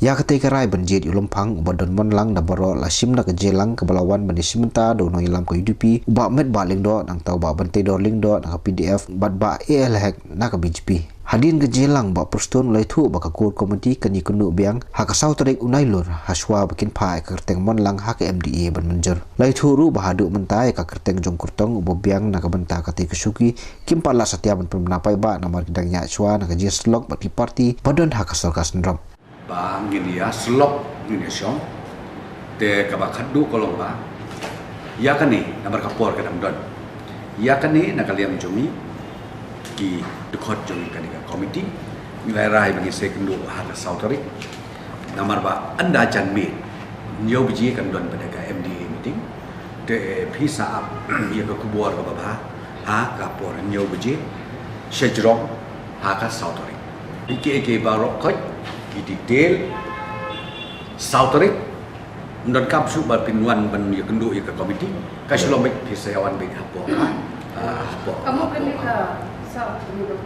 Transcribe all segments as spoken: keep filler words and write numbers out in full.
Ïa katei ka rai ban jied ïalumphang uba don mon lang da baroh la shim na ka jingïalang kaba la wan ban ïashim bynta da u nongïalam ka U D P, u Bah Metbah Lyngdoh, nangta u Bah Banteidor Lyngdoh na ka P D F bad Bah A L Hek na ka B J P. Hadien ka jingïalang, Bah Prestone u la ïathuh ba ka Core Committee kan ïakynduh biang ha ka saw tarik u Nailur, hashwa ba kin phah ïa ka kyrteng mon lang ha ka M D A ban mynjur. La ïathuh ruh ba haduh mynta ïa ka kyrteng jong u kyrtong uba biang na ka bynta katei ka shuki kim pat lah satia ban pynbna paidbah namar ki dang ïaid shuwa na ka jingïasyllok bad ki party ba don ha ka sorkar synrop. Ba ngin ïasyllok, ngin ïashong. Te kaba khatduh ka long ba ïa kane, namar ka por ka dang don, ïa kane na ka liang jong ngi, ki dkhot jong ngi kane ka committee, ngi la rai ba ngin sa ïakynduh ha ka saw tarik. Namar ba ynda jan miet hynñiew baje kan don pat ka M D A meeting. Te phi sa ap ïa ka khubor kaba bha ha ka por hynñiew baje sha jrong ha ka saw tarik. Phi ki, ki baroh khoit ki detail saw tarik. Ym donkam shuh ba phin wan ban ïakynduh ïa ka committee. Ka shu long beit, phi sa ïa wan beit hapoh, ha, ah, hapoh, Ka mut hapoh, kane ka sa,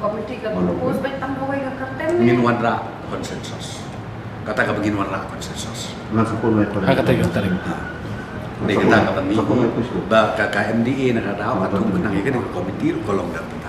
committee ka propose beit tang kawei ka kyrteng ne? Ngin wanrah consensus. Kata kaba ngin wanrah consensus. Ngan shu pun mai. Ha, kata ka tarik. Ha. Dei kata kaba ngi, ba ka, ka M D A na ka daw ka thung khnang ïa kane ka committee ruh ka long da.